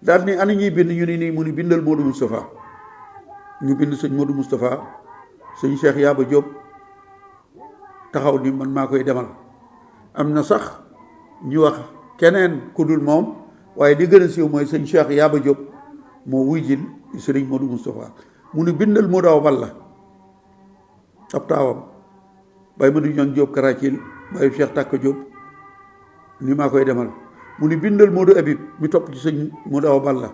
[SPEAKER 1] daal ni ana ñuy bind ñu ni nii mu ni bindal Modou Moustapha ñu bind sëñ Modou Moustapha sëñ Cheikh Yaba Diop taxaw ni man maa koy demal am na sax ñu wax keneen ku dul moom waaye di gën a siiw mooy sëñ Cheikh Yaba Diop moo wuy jil sëriñ Modou Moustapha mu ni bindal Modou Awa Balla ab taawam bàyyi ma du ñoon Diop Karacil bàyyi Cheikh Takka Diop ni maa koy demal mu ni bindal Modou Habib mi topp ci sëñ Modou Awa Balla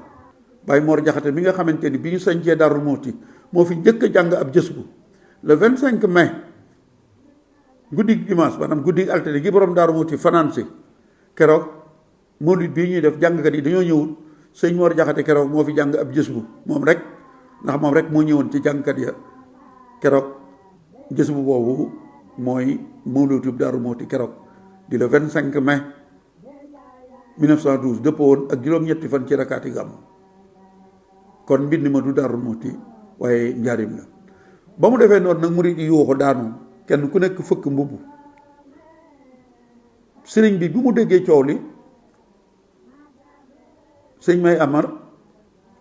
[SPEAKER 1] bàyyi Mor Jaxate mi nga xamante ni bi ñu sañcee Darou Mouhty moo fi njëkk a jàng ab jës bu le 25 mai guddig dimanche maanaam guddig altine gi borom Darou Mouhty fanaan si keroog mawlid bii ñuy def jàngkat yi dañoo ñëwul sëñ Mor Jaxate keroog moo fi jàng ab jës bu moom rek ndax moom rek moo ñëwoon ci jàngkat ya keroog jës bu boobu mooy mawlidu Darou Mouhty keroog di le 25 mai 1912 dëppoo woon ak juróom-ñetti fan ci rakaati gàmmu kon mbind ma du Darou Mouhty waaye njaarim la ba mu defee noonu nag murid yi yuuxu daanu kenn ku nekk fëkk mbubb sëriñ bi mu déggee coow li sëñ May Amar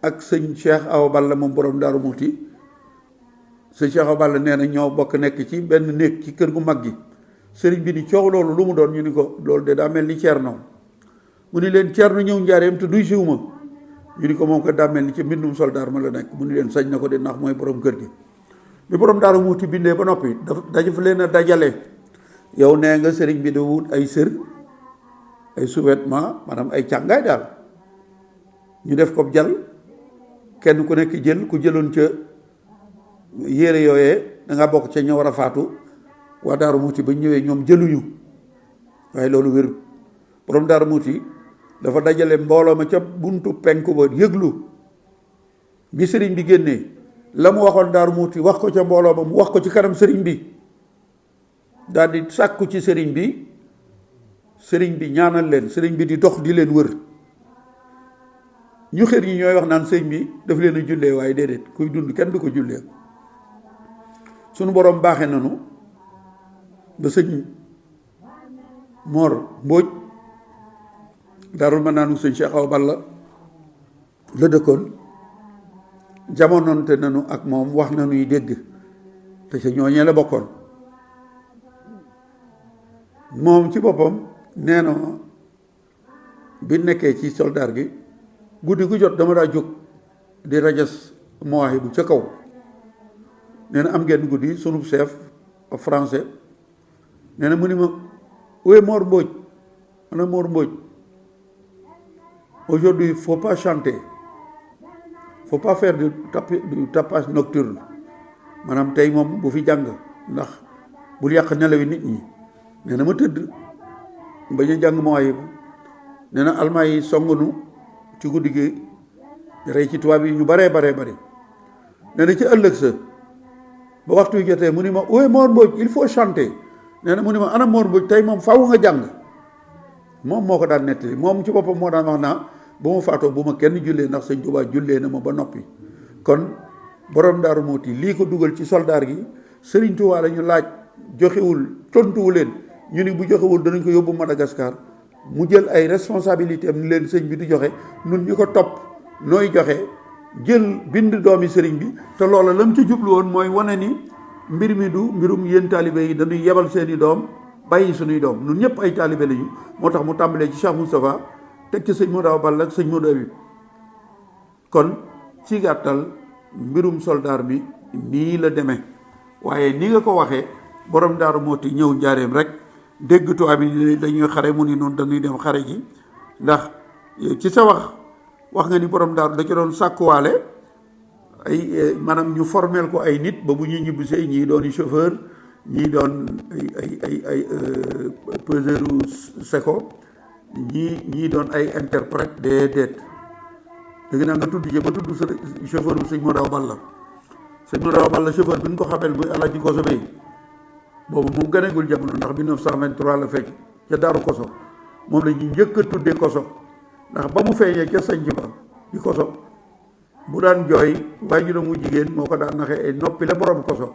[SPEAKER 1] ak sëñ Cheikh Awa Balla moom borom Darou Mouhty sëñ Cheikh Awa Balla nee na ñoo bokk nekk ci benn néeg ci kër gu mag gi sëriñ bi ni coow loolu lu mu doon ñu ni ko loolu de daa mel ni Ceerno mu ni leen Ceerno ñëw njaareem te duy siw ma ñu ni ko moom ko daa mel ni ci mbindum soldaar ma la nekk mu ni leen sañ na ko de ndax mooy borom kër gi bi borom Darou Mouhty bindee ba noppi dafa leen a dajale yow nee nga sëriñ bi da wut ay sër ay sous-vêtements maanaam ay càngaay daal ñu def ko jal kenn ku nekk jël ku jëloon ca yére yooyee da nga bokk ca ña war a faatu waa Darou Mouhty ba ñëwee ñoom jëluñu waaye loolu wér borom Darou Mouhty dafa dajale mbooloo ma ca buntu penku ba yëglu bi sëriñ bi génnee la mu waxoon Darou Mouhty wax ko ca mbooloo ba mu wax ko ci kanam sëriñ bi daal di sàkku ci sëriñ bi ñaanal leen sëriñ bi di dox di leen wër ñu xër ñi ñooy wax naan sëriñ bi daf leen a jullee waaye déedéet kuy dund kenn du ko jullee sunu borom baaxe nanu ba sëñ Mor Mbóoj Daarul Manaanu sëñ Cheikh Awa Balla la dëkkoon jamonoonte nanu ak moom wax nanuy dégg te ca ñooñee la bokkoon moom ci boppam nee na bi nekkee ci soldaar gi guddi gu jot dama daa jóg di rajas Mawaahibu ca kaw nee na am ngeen guddi sunu chef français nee na mu ni ma où est Mor Mbodj ana Mor Mbodj aujourd'hui il faut pas chanter faut pas faire du tapage nocturne maanaam tey moom bu fi jàng ndax bul yàq nelawi nit ñi nee na ma tëdd bañ a jàng Mawaahibu nee na almaa yi songunu ci guddi gi rey ci tubaab yi ñu baree bari nee na ci ëllëg sa ba waxtu wi jotee mu ni ma où est Mor Mbodj il faut chanter nee na mu ni ma ana Mor Mbodj tey moom faaw nga jàng moom moo ko daan nettali moom ci boppam moo daan wax naa bu ma faatoo bu ma kenn jullee ndax sëñ Tuubaa jullee na ma ba noppi kon borom Darou Mouhty lii ko dugal ci soldaar gi Sëriñ Tuubaa la ñu laaj joxewul tontuwu leen ñu ni bu joxewul danañ ko yóbbu Madagascar mu jël ay responsabilité am ni leen sëñ bi du joxe nun ñu ko topp nooy joxe jël bind doomi sëriñ bi te loola lam ci jublu woon mooy wane ni mbir mi du mbirum yéen taalibe yi dañuy yebal seeni doom bàyyi suñuy doom nun ñëpp ay taalibe lañu moo tax mu tàmbalee ci Cheikh Moustapha teg ci sëñ Modou Awa Balla ak sëñ Modou Habib kon ci gàttal mbirum soldaar bi nii la demee waaye ni nga ko waxee borom Darou Mouhty ñëw njaareem rek dégg tubaab bi dañuy xare mu ni noonu dañuy dem xare ji ndax ci sa wax nga ni borom daaru da ci doon sàkkuwaale ay maanaam ñu formel ko ay nit ba bu ñuy ñibbisee ñii doon chauffeur ñii doon ay peseur seko ñii doon ay interprète déedéet dégg naa nga tudd ci ba tudd chauffeur bu sëñ Modou Awa Balla sëñ Modou Awa Balla chauffeur bi ñu ko xamel muy Alaaji Koso Bey boobu moom gënagul jamono ndax 1923 la fekk ca Daaru Koso moom la ñu njëkk a tuddee Koso ndax ba mu feeñee ca sanc ba di Koso bu daan jooy waajuram mu jigéen moo ko daan naxe ay noppi la borom koso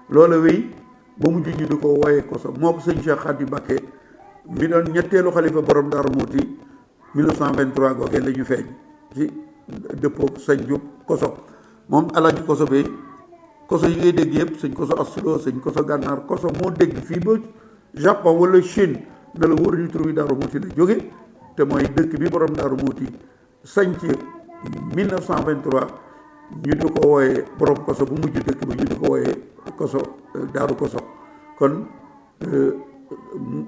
[SPEAKER 1] loola wéy ba mujj ñu di ko wooyee koso moo ko sëñ Cheikh Khady Mbacké mi doon ñetteelu xalifa borom Daaru Muxti 1923 googee la ñu feeñ ci dëppoo sëñ Diop koso moom Alaaji Koso bi koso yi ngay dégg yëpp sëñ koso Aslo sëñ koso Gànnaar koso moo dégg fii ba Japon wala Chine na la wóor ñu tur bi Daaru Muxti la jóge te mooy dëkk bi borom Daaru Muxti sañ ci 1923 ñu di ko wooyee borom koso bu mujj dëkk ba ñu di ko wooyee koso Daaru Koso kon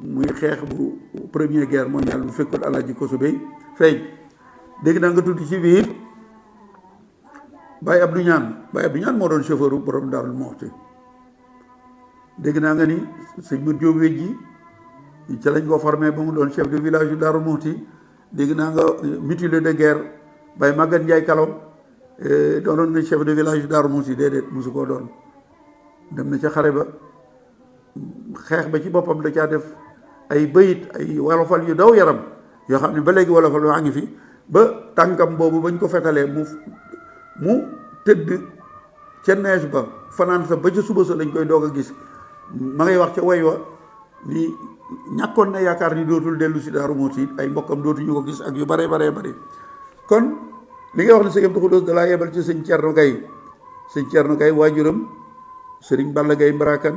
[SPEAKER 1] muy xeex bu première guerre mondiale bu fekkoon Alaaji Koso Bey feeñ dégg naa nga tudd ci biir Baye Abdou Ñaan moo doon chauffeur bu borom Daaru Muxti dégg naa nga ni sëñ Mat Jóob Wejji ca lañ ko formé ba mu doon chef de village yu Daaru Muxti dégg naa nga mutilé de guerre Baye Maguette Ndiaye Kalom doonoon na chef de village yu Daaru Muxti déedéet mosu koo doon dem na ca xare ba xeex ba ci boppam da caa def ay bayit ay wolofal yu daw yaram yoo xam ne ba léegi wolofal waa ngi fi ba tànkam boobu bañ ko fetalee mu tëdd ca neige ba fanaan sa ba ca suba sa lañ koy doog a gis ma ngay wax ca way wa ni ñàkkoon na yaakaar ni dootul dellu si Daaru Muxti ay mbokkam dootuñu ko gis ak yu bare kon li ngay wax ne sëñ Abdou Khoudoss da laa yebal ci sëñ Thierno Gaye waajuram sëriñ Balla Gaye Mbarakan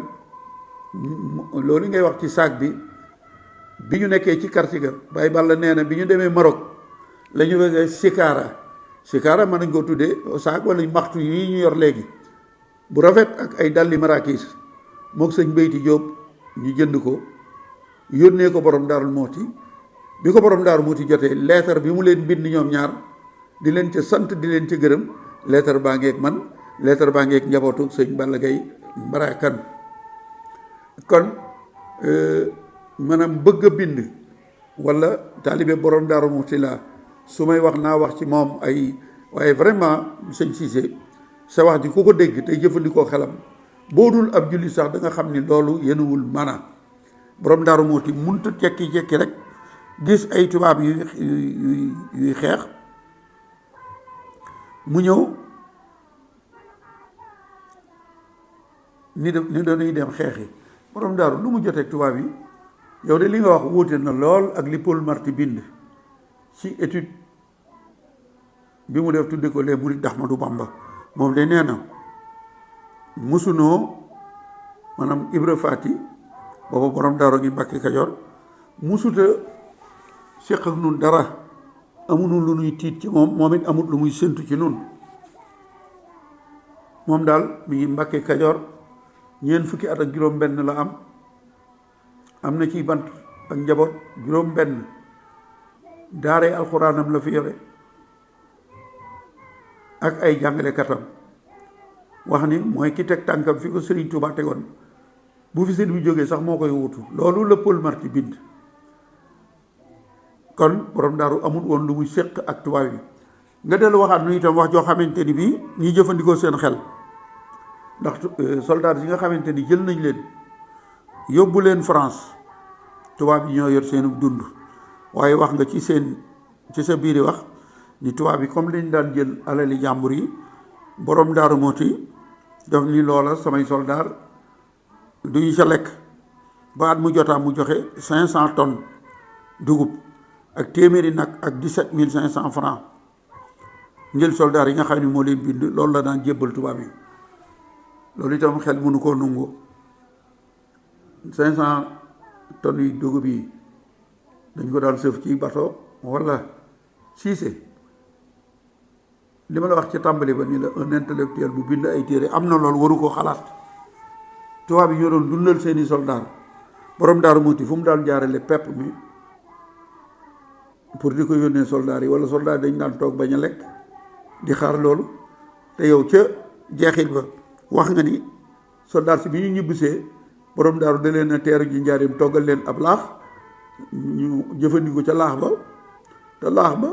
[SPEAKER 1] loolu ngay wax ci saag bi ñu nekkee ci quartier ga Baye Balla nee na bi ñu demee Maroc la ñu wegee Sikara mën nañ koo tuddee saag wala maxtu yi ñu yor léegi bu rafet ak ay dalli marakis mook sëñ Beyti Diop ñu jënd ko yónnee ko borom Daaru Muxti bi ko borom Daaru Muxti jotee leetar bi mu leen bind ñoom ñaar di leen ca sant di leen ca gërëm leetar baa ngeeg man leetar baa ngeeg njabootu sëñ Balla Gaye Mbarakan kon maanaam bëgg a bind wala taalibe borom Daaru Muxti la su may wax naa wax ci moom ay waaye vraiment sëñ Cissé sa wax ji ku ko dégg tey jëfandikoo xelam boo dul ab julli sax da nga xam ni loolu yenuwul maanaam borom Daaru Muxti munta jekki-jekki rek gis ay tubaab yuy xeex mu ñëw ni dañuy dem xeexi borom daaru lu mu jotee tubaab yi yow de li nga wax wuute na lool ak li Paul Marty bind ci étude bi mu def tudde ko les mourides d'Ahmadou Bamba moom de nee na musunoo maanaam Ibra Fati booba borom daaru ngi Mbàkke Kajoor musuta séq ak nun dara amuñu lu nuy tiit ci moom it amut lu muy séntu ci nun moom daal mi ngi Mbàkke Kajoor ñeent fukki at ak juróom benn la am na ci bant ak njaboot juróom benn daaree alxuraanam la fi yore ak ay jàngalekatam wax ni mooy ki teg tànkam fi ko Sëriñ Tuubaa tegoon bu fi sëriñ bi jógee sax moo koy wutu loolu la Paul Marty bind kon borom daaru amul woon lu muy séq ak tubaab yi nga dellu waxaat nu itam wax joo xamante ni bii ñi jëfandikoo seen xel ndax soldats yi nga xamante ni jël nañ leen yóbbu leen France tubaab yi ñoo yor seenu dund waaye wax nga ci sa biiri wax ni tubaab yi comme lañ daan jël alali jàmbur yi borom Daaru Muxti daf ni loola samay soldats duñu ca lekk ba at mu jotaa mu joxe 500 tonnes dugub ak téeméeri nag ak 17 500 francs njël soldats yi nga xam ne moo leen bind loolu la daan jébbal tubaab yi loolu itam xel mënu koo nungu 500 tonnes yi dugub yi dañ ko daan sëf ci bateau wala Cissé li ma la wax ci tàmbali ba ni la un intellectuel bu bind ay téere am na loolu waru koo xalaat tubaab yi ñoo doon dundal seeni soldats borom Daaru Muxti fu mu daan jaarale pepp mi pour di ko yónnee soldats yi wala soldats dañ daan toog bañ a lekk di xaar loolu te yow ca jeexit ba wax nga ni soldats si bi ñu ñibbisee borom daaru da leen a teeru ji njaarim toggal leen ab laax ñu jëfandikoo ca laax ba te laax ba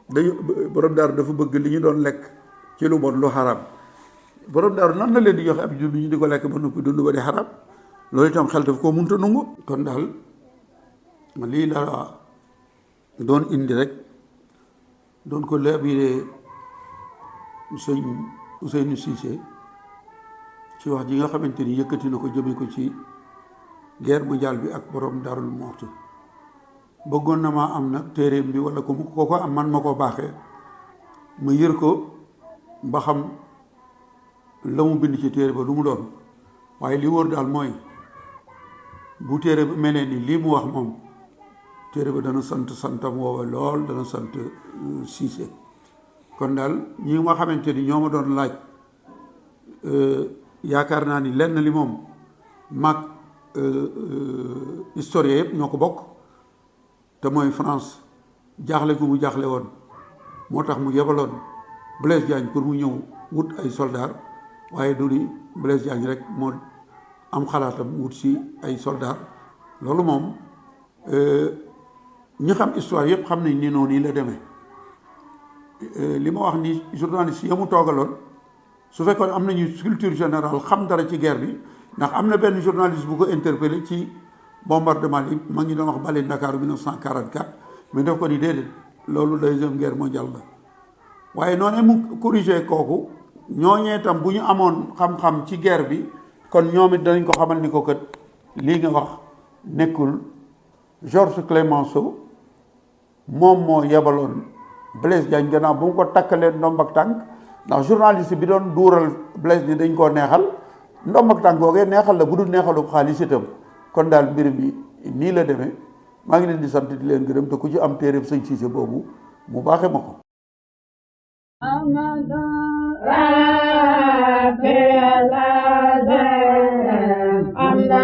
[SPEAKER 1] dañu borom daaru dafa bëgg li ñu doon lekk ci lu bon lu xaraam borom daaru nan la leen di joxe ab dund ñu di ko lekk ba noppi dund ba di xaraam loolu itam xel daf koo munta nungu kon daal lii la doon indi rek doon ko labiré sëñ Ousseynou Cissé ci wax ji nga xamante ni yëkkati na ko jëme ko ci guerre mondiale bi ak borom Darou Mouhty bëggoon na maa am nag téeréem bi wala ko ko am man ma ko baaxee ma yër ko ba xam la mu bind ci téere ba lu mu doon waaye li wóor daal mooy bu téere ba melee ni lii mu wax moom téere ba dana sant santam woowa lool dana sant Cissé kon daal ñi nga xamante ni ñoo ma doon laaj yaakaar naa ni lenn li moom mag historien yëpp ñoo ko bokk te mooy France jaaxle gu mu jaaxle woon moo tax mu yebaloon Blaise Diagne pour mu ñëw wut ay soldats waaye du ni Blaise Diagne rek moo am xalaatam wut si ay soldats loolu moom ñi xam histoire yëpp xam nañ ni noonu yi la demee li ma wax ni journaliste yi mu toogaloon su fekkoon am nañu culture générale xam dara ci guerre bi ndax am na benn journaliste bu ko interpellé ci bombardement yi ma ngi doon wax bale Ndakaaru 1944 mais daf ko ni déedéet loolu deuxième guerre mondiale la waaye noonu mu corrigé kooku ñooñee tam bu ñu amoon xam-xam ci guerre bi kon ñoom it danañ ko xamal ni ko kat lii nga wax nekkul Georges Clemenceau moom moo yebaloon Blaise Diagne gannaaw bu mu ko takkalee ndomb ak tànk ndax journaliste bi doon duural Blaise ni dañ koo neexal ndomb ak tànk googee neexal la bu dul neexalu xaalis itam kon daal mbir mi nii la demee maa ngi leen di sant di leen gërëm te ku ci am téeréb sëñ Cissé boobu mu baaxee ma ko
[SPEAKER 5] I'm